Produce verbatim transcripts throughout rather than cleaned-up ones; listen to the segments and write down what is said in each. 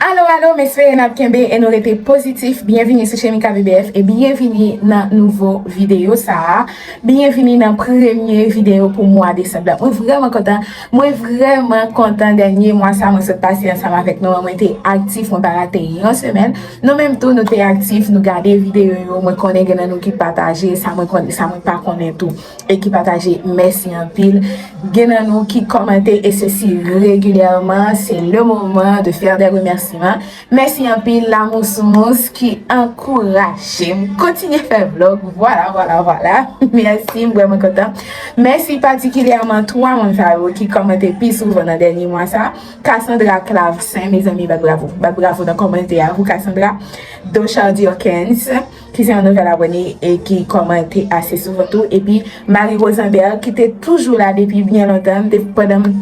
Alo, alo, m espere n ap kenbe e nou rete pozitif. Byenvini sou Chemika B B F e byenvini nan nouvo videyo sa a. Byenvini nan premye videyo pou mwa desanm la. Mwen vrèman kontan. Mwen vrèman kontan dènye mwa sa mwen sot pase ansanm avèk nou an. Mwen te aktif, mwen pa rate yon semèn. Nou menm tou, nou te aktif, nou gade videyo yo. Mwen konnen gen nan nou ki pataje, sa mwen konnen, sa mwen pa konnen tou. E ki pataje, mèsi anpil. Gen nan nou ki kòmante, et ceci régulièrement, c'est le moment de faire des remerciements. Mèsi anpil, Lamousmous ki ankouraje m kontinye fè vlog. Vwala, vwala, vwala. Mèsi, m vrèman kontan. Mèsi patikilyèman twa moun sa yo ki kòmante pi souvan nan dènye mwa sa. Cassandra Clavecin, mezanmi, bat bravo. Bat bravo nan kòmantè a pou Cassandra. Dochard Durkens, ki se yon nouvèl abòne e ki kòmante ase souvan tou. Epi Marie Rosenberg, ki te toujou la depi byen lontan, depi pandan m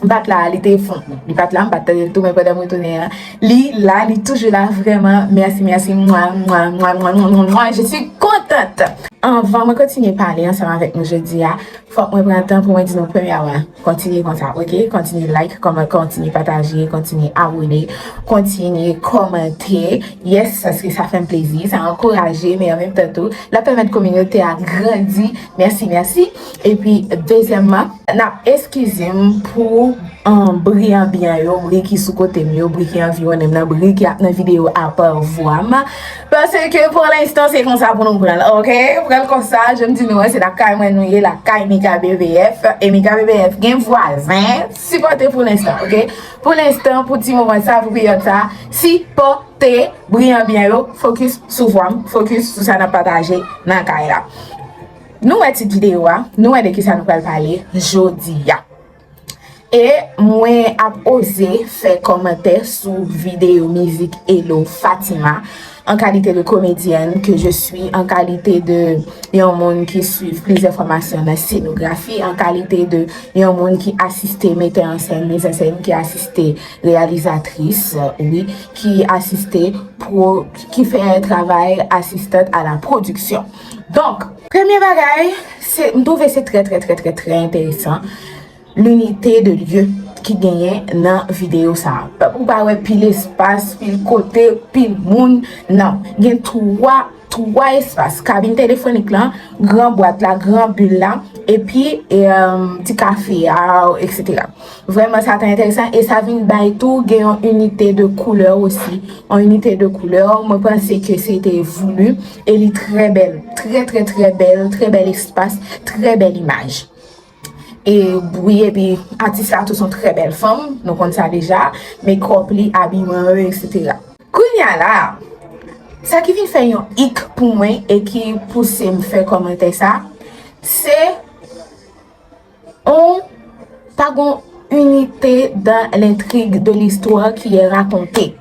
bat la, li te fon. Li pa t la, m pa t tande l tou, men pandan m retounen an, li la, li toujou la, vrèman, mèsi, mèsi, mwa, mwa, mwa, mwa, mwa, mwa, mwa, je suis contente. Anvan mwen kontinye pale ansanm avèk nou jodi a, fòk mwen pran tan pou mwen di nou premyèman, kontinye konsa, oke? Kontinye like, kòman, kontinye pataje, kontinye abòne, kontinye kòmante. Yes, paske sa fè m plezi, sa ankouraje, men an menm tan tou, l ap pèmèt kominote a grandi. Mèsi, mèsi. Epi, dezyèmman, n ap eskize m pou, um, bri anbyan yo, bri ki sou kote m yo, bri ki anviwonnen m nan, bri ki ap nan videyo a pa vwa m. Paske pou lenstan, se konsa pou nou pran l, oke? Pran l konsa, jan m di nou an, se lakay mwen nou ye, lakay Mika B B F. E Mika B B F gen vwazen, sipòte pou lenstan, oke? Pou lenstan, pou ti moman sa, pou peryòd sa, sipòte, bri anbyan yo, fokis sou vwa m, fokis sou sa n ap pataje nan kay la. Nou wè tit videyo a, nou wè de kisa nou pral pale jodi a. E mwen ap oze fè kòmantè sou videyo mizik Elo Fatima, an kalite de komedyèn ke je suis, an kalite de yon moun ki swiv plizyè fòmasyon nan senografi, an kalite de yon moun ki asiste metè an sèn, mizannsèn, ki asiste reyalizatris, wi, ki asiste pro, ki fè travay asistant à la production. Donk, premye bagay, se, m twouve se trè, trè, trè, trè, trè enteresan, linite de lye ki genyen nan videyo sa a. Ou pa wè pil espas, pil kote, pil moun, non. Gen twa, twa espas. Kabin telefonik lan, gran bwat la, gran bil la, epi, e, um, ti kafe a, etsetera. Vrèman, sa trè enteresan e sa vin bay tou gen yon inite de koulè osi. Yon inite de koulè, mwen panse ke se te voulu e li trè bèl, trè, trè, trè bèl, trè bèl espas, trè bèl imaj. E wi, epi atis la tou se yon trè bèl fanm, nou konn sa deja, makeup li, abiman yo, etsetera. Kounye a la, sa ki vin fè yon ik pou mwen e ki pouse m fè kòmantè sa, se on, pa gon unité dans l'intrigue de l'histoire qui est racontée.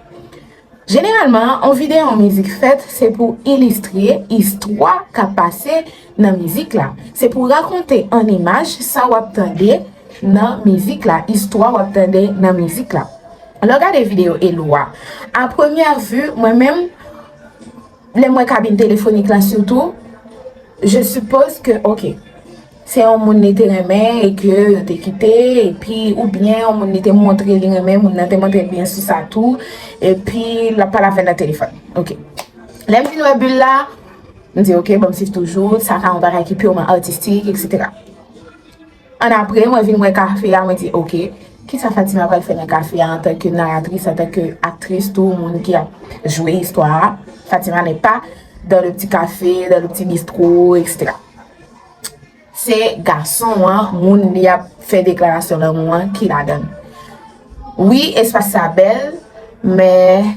Jeneralman, yon videyo mizik fèt, se pou ilistre istwa k ap pase nan mizik la. Se pou rakonte an imaj sa w ap tande nan mizik la, istwa w ap tande nan mizik la. Lè w gade videyo Elo a, a premyè vi, mwen menm, lè m wè kabin telefonik la sitou, je suppose que, ok, se yon moun li te renmen e ke yo te kite, epi oubyen yon moun li te montre li renmen, moun nan te montre l byen sou sa tou, epi l ap pale avè l nan telefòn. Ok. Lè m vin wè bil la, m di, ok, ban m swiv toujou, sa ka yon bagay ki purman artistik, etsetera. Annapre, mwen vin wè kafe a, mwen di, ok, kisa Fatima pral fè nan kafe a antanke naratris, antanke aktris tou, moun ki ap jwe istwa a? Fatima n'est pas dans le petit café, dans le petit bistrot, etsetera. Se gason an, moun li ap fè deklarasyon lanmou an ki ladan l. Wi, espas sa bèl, men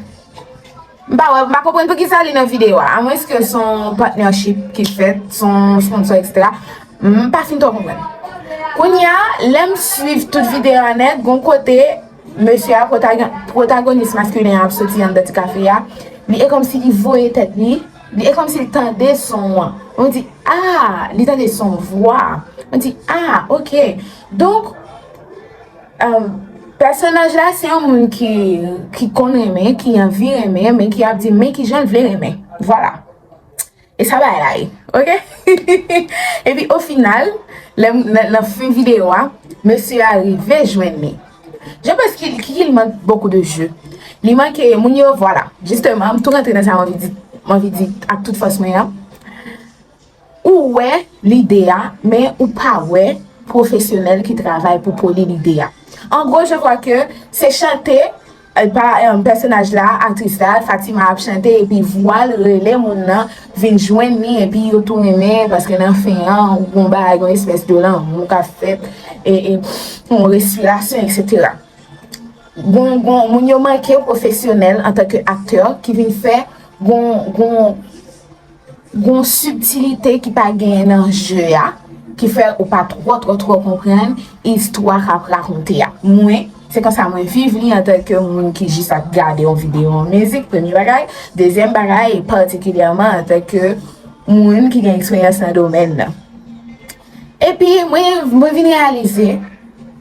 m pa wè, m pa konprann poukisa li nan videyo a. Amwenske se yon partnership ki fèt, se yon sponsor, etsetera. M pa fin twò konprann. Kounye a, lè m swiv tout videyo a nèt, gon kote mesye a, pwotagon-, pwotagonis maskilen an ap soti anndan ti kafe a, li e kòmsi li voye tèt li, li e kòmsi li tande son an. Mwen di, ah, li tande son vwa. Mwen di, ah, ok. Donk, um, pèsonaj la, se yon moun ki, ki konn renmen, ki anvi renmen, men ki ap di, men kijan l vle renmen. Vwala. E sa bagay la ye, ok? Epi, o final, lè m, nan, nan fen videyo a, mesye a rive jwenn li. Je pense qu'il, qu'il manque beaucoup de jeu. Li manke moun yo, vwala. Jisteman, m tou rantre nan sa m anvi di, m anvi di ak tout fòs mwen an. Ou wè lide a, men ou pa wè pwofesyonèl ki travay pou poli lide a. An gwo, je vwa ke se chante, eh, pa, eh, pèsonaj la, aktris la, Fatima ap chante, epi vwa l rele moun nan vin jwenn li, epi yo tou renmen, paske nan fen an, gon bagay, gon espès de lanmou k ap fèt, e, e, yon respirasyon, etsetera. Gon, gon, moun yo manke pwofesyonèl antanke aktè ki vin fè gon, gon, gon sibtilite ki pa genyen nan je a, ki fè ou pa twò, twò, twò konprann istwa k ap rakonte a. Mwen, se konsa mwen viv li antanke moun ki jis ap gade yon videyo, yon mizik, premye bagay. Dezyèm bagay, patikilyèman antanke moun ki gen eksperyans nan domèn nan. Epi, mwen, mwen vin reyalize,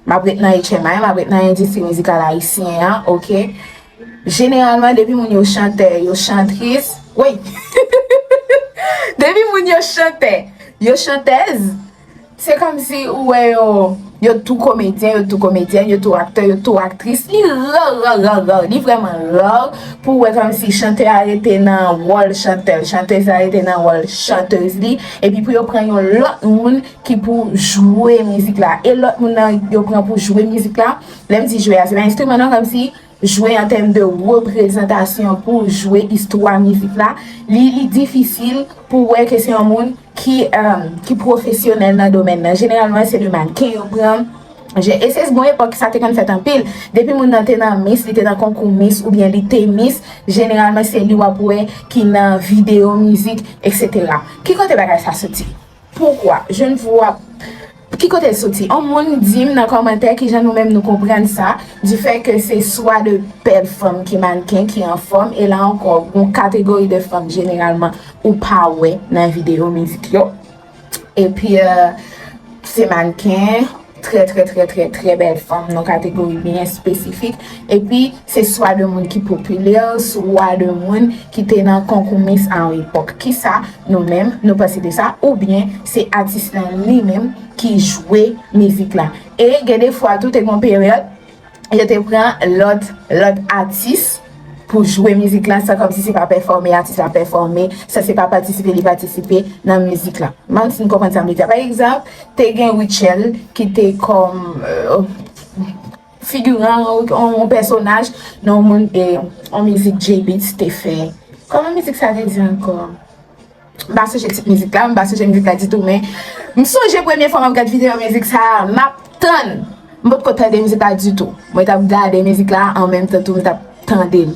m ap ret nan H M I, m ap ret nan endistri mizikal ayisyen an, oke? Jeneralman, depi moun yo chantè, yo chantris, wi! Depi moun yo chantè, yo chantèz, se kòmsi ou wè yo, yo tou komedyen, yo tou komedyèn, yo tou aktè, yo tou aktris. Li ra, ra, ra, ra. Li vrèman ra pou w wè kòmsi chantè a rete nan wòl chantè, chantèz la rete nan wòl chantèz li, epi pou yo pran yon lòt moun ki pou jwe mizik la. E lòt moun nan yo pran pou jwe mizik la, lè m di jwe a, se pa enstriman non, kòmsi jwe an tèm de reprezantasyon pou jwe istwa mizik la, li, li difisil pou wè ke se yon moun ki, eh, ki pwofesyonèl nan domèn nan. Jeneralman, se de mannken yo pran. Je, e se gon epòk sa te konn fèt anpil. Depi moun nan te nan Miss, li te nan konkou Miss oubyen li te Miss, jeneralman se li w ap wè ki nan videyo mizik, etsetera. Ki kote bagay sa soti? Poukwa? Je ne vois. Ki kote l soti? On moun di m nan kòmantè kijan nou menm nou konprann sa, du fait que se swa de bèl fanm ki mannken, ki anfòm, e la ankò, gon kategori de fanm jeneralman ou pa wè nan videyo mizik yo. Epi, eh, se mannken, trè, trè, trè, trè, trè bèl fanm, nan kategori byen espesifik. Epi, se swa de moun ki popilè, swa de moun ki te nan konkou Miss a yon epòk. Kisa nou menm, nou panse de sa? Oubyen se atis lan li menm ki jwe mizik la? E gen de fwa tou, te gon peryòd, yo te pran lòt, lòt atis pou jwe mizik la, san kòmsi se pa pèfòme, atis la pèfòme, san se pa patisipe, li patisipe nan mizik la. M pa konn si n konprann sa m vle di a. Pa egzanp, te gen Rutshelle ki te kòm, eh, figiran, yon, yon pèsonaj nan yon moun, eh, yon mizik J-Beatz te fè. Kòman mizik sa te di ankò? M pa sonje tit mizik la, m pa sonje mizik la ditou, men m sonje premye fwa m ap gad videyo mizik sa a, m ap tann. M potko tande mizik la ditou. Mwen t ap gade mizik la an menm tan tou m t ap tande l.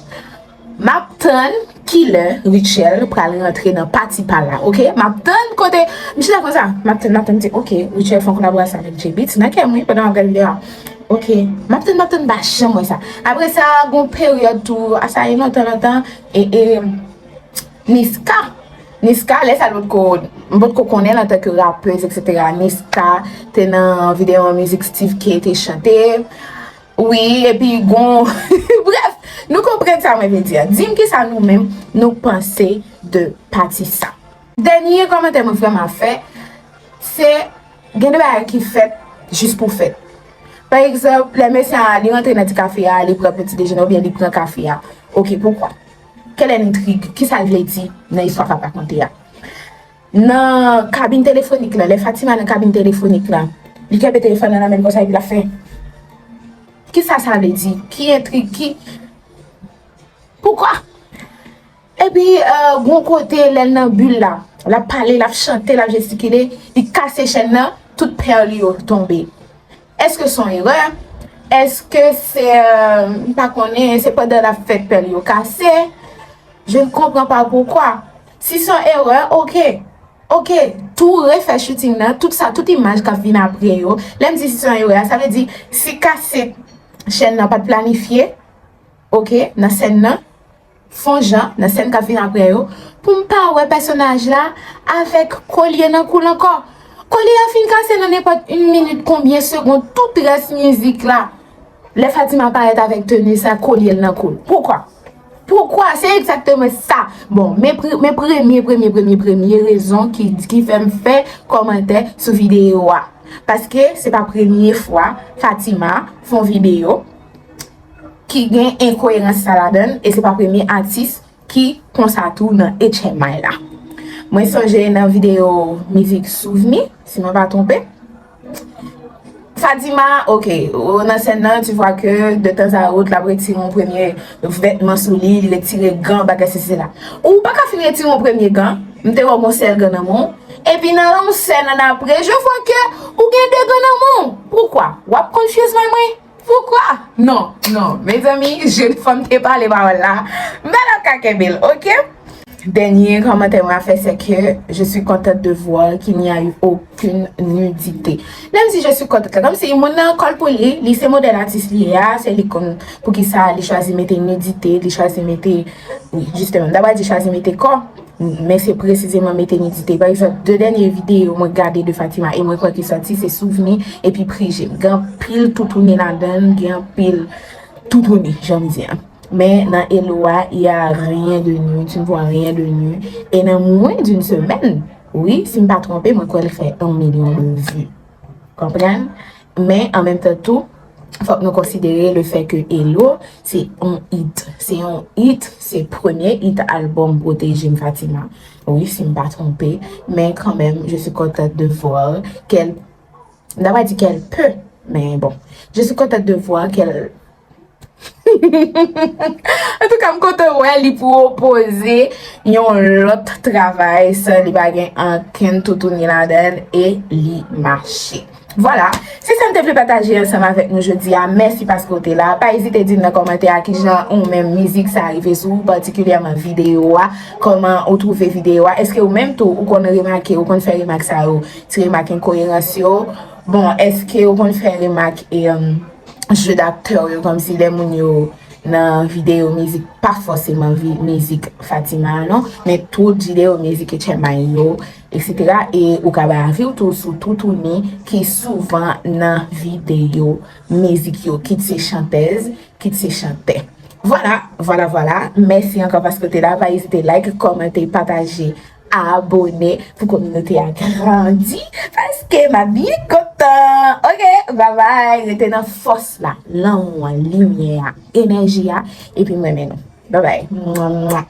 M ap tann kilè Rutshelle pral rantre nan pati pa l la, oke? M ap tann kote, m chita konsa, m ap tann, m ap tann, m di, oke, Rutshelle fè yon kolaborasyon avèk J-Beatz, nan kè m wi, pandan m ap gade videyo a. Oke, m ap tann, m ap tann, m pa janm wè sa. Apre sa, gon peryòd tou, a sa gen lontan, lontan, e, e, Niska. Niska, lè sa l potko, m potko konnen l antanke rapèz, etsetera. Niska te nan videyo mizik Steve K te chante. Wi, epi gon, brèf, nou konprann sa mwen vle di a. Di m kisa nou menm nou panse de pati sa. Dènye kòmantè mwen vrèman ap fè, se gen de bagay ki fèt jis pou fèt. Pa egzanp, lè mesye a, li rantre nan ti kafe a, li pran ti dejene oubyen li pran kafe a. Oke, poukwa? Kèl entrig? Kisa l vle di nan istwa k ap rakonte a? Nan kabin telefonik lan, lè Fatima nan kabin telefonik lan, li kenbe telefòn nan nan men l konsa epi l ap fè. Kisa sa vle di? Ki entrig? Ki, poukwa? Epi, eh, gon kote, lè l nan bil la, l ap pale, l ap chante, l ap jestikile, li kase chèn nan, tout pèl yo tonbe. Èske se yon erè? Èske se, eh, m pa konnen, se pandan l ap fè pèl yo kase? Je ne comprends pas pourquoi. Si se yon erè, oke. Oke, tou refè shooting nan, tout sa, tout imaj k ap vin apre yo. Lè m di si se yon erè, sa vle di, si kase chèn nan pa t planifye, oke, nan sèn nan, fè yon jan, nan sèn k ap vin apre yo, pou m pa wè pèsonaj la avèk kolye nan kou l ankò. Kolye a fin kase nan nenpòt yon minit, konbyen segonn, tout rès mizik la. Lè Fatima parèt avèk teni sa, kolye l nan kou l. Poukwa? Poukwa? Se egzakteman sa. Bon, men pre-, men premye, premye, premye, premye rezon ki, ki fè m fè kòmantè sou videyo a. Paske se pa premye fwa Fatima fè yon videyo ki gen enkoyerans sa ladan l, e se pa premye atis ki konsa tou nan H M I la. Mwen sonje nan videyo mizik Souvni, si mwen pa twonpe, Fatima, ok, ou nan sèn nan, tu vois que de temps à autre, l ap retire yon premye vètman sou li, li retire gan, bagay sesi sela. Ou pa ka fin retire yon premye gan, m te wè w gon sèl gan nan men w, epi nan yon sèn annapre, je vois que ou gen de gan nan men w. Poukwa? W ap confuse mwen? Poukwa? Non, non, mezanmi, jèn fanm te pale pawòl la. M pa t ap ka kenbe l, ok? Dènye kòmantè mwen a fè, c'est que je suis contente de voir qu'il n'y a eu aucune nudité. Lè m di je suis contente la, kòmsi moun nan kò l pou li, li se modèl atis li ye a, se li konn poukisa li chwazi mete nidite, li chwazi mete, wi, jisteman, m ta pral di chwazi mete kò, men se presizeman mete nidite. Pa egzanp, de dènye videyo mwen gade de Fatima e mwen kwè ki sòti, se Souvni epi Prije. Gen anpil toutouni ladan l, gen anpil toutouni, jan m di an. Men nan Elo a, il y a rien de nu, tu ne vois rien de nu. E nan moins d'une semaine, wi, si m pa twonpe, mwen kwè l fè yon milyon de vues. Konprann? Men an menm tan tou, fòk nou konsidere le fait que Elo, se yon hit. Se yon hit, se premye hit albòm Pwoteje m Fatima. Wi, si m pa twonpe. Men kanmenm, je suis contente de voir qu'elle, m ta pral di qu'elle peut, men bon. Je suis contente de voir qu'elle Antouka, m kontan wè li pwopoze yon lòt travay san li pa gen ankenn toutouni ladan l e li mache. Vwala, se sa m te vle pataje ansanm avèk nou jodi a. Mèsi paske w te la. Pa ezite di m nan kòmantè a kijan ou menm mizik sa rive sou ou, patikilyèman videyo a, kòman ou twouve videyo a. Èske ou menm tou ou konn remake, ou konn fè remak sa yo, ti remak enkoyerans yo? Bon, èske ou konn fè remak e, um, jeu d'acteur yo, kòmsi lè moun yo nan videyo mizik, pa fòseman vi-, mizik Fatima a non, men tout videyo mizik H M I yo, et cetera. E ou ka bay avi w tou sou toutouni ki souvan nan videyo mizik yo, kit se chantèz, kit se chantè. Vwala, vwala, vwala. Mèsi ankò paske w te la. Pa ezite like, kòmante, pataje, abone pou kominote a grandi, paske m ap byen kontan. Ok, babay, rete nan fòs la, lanmou an, limyè a, enèji a, epi m renmen nou. Babay. Mwa, mwa.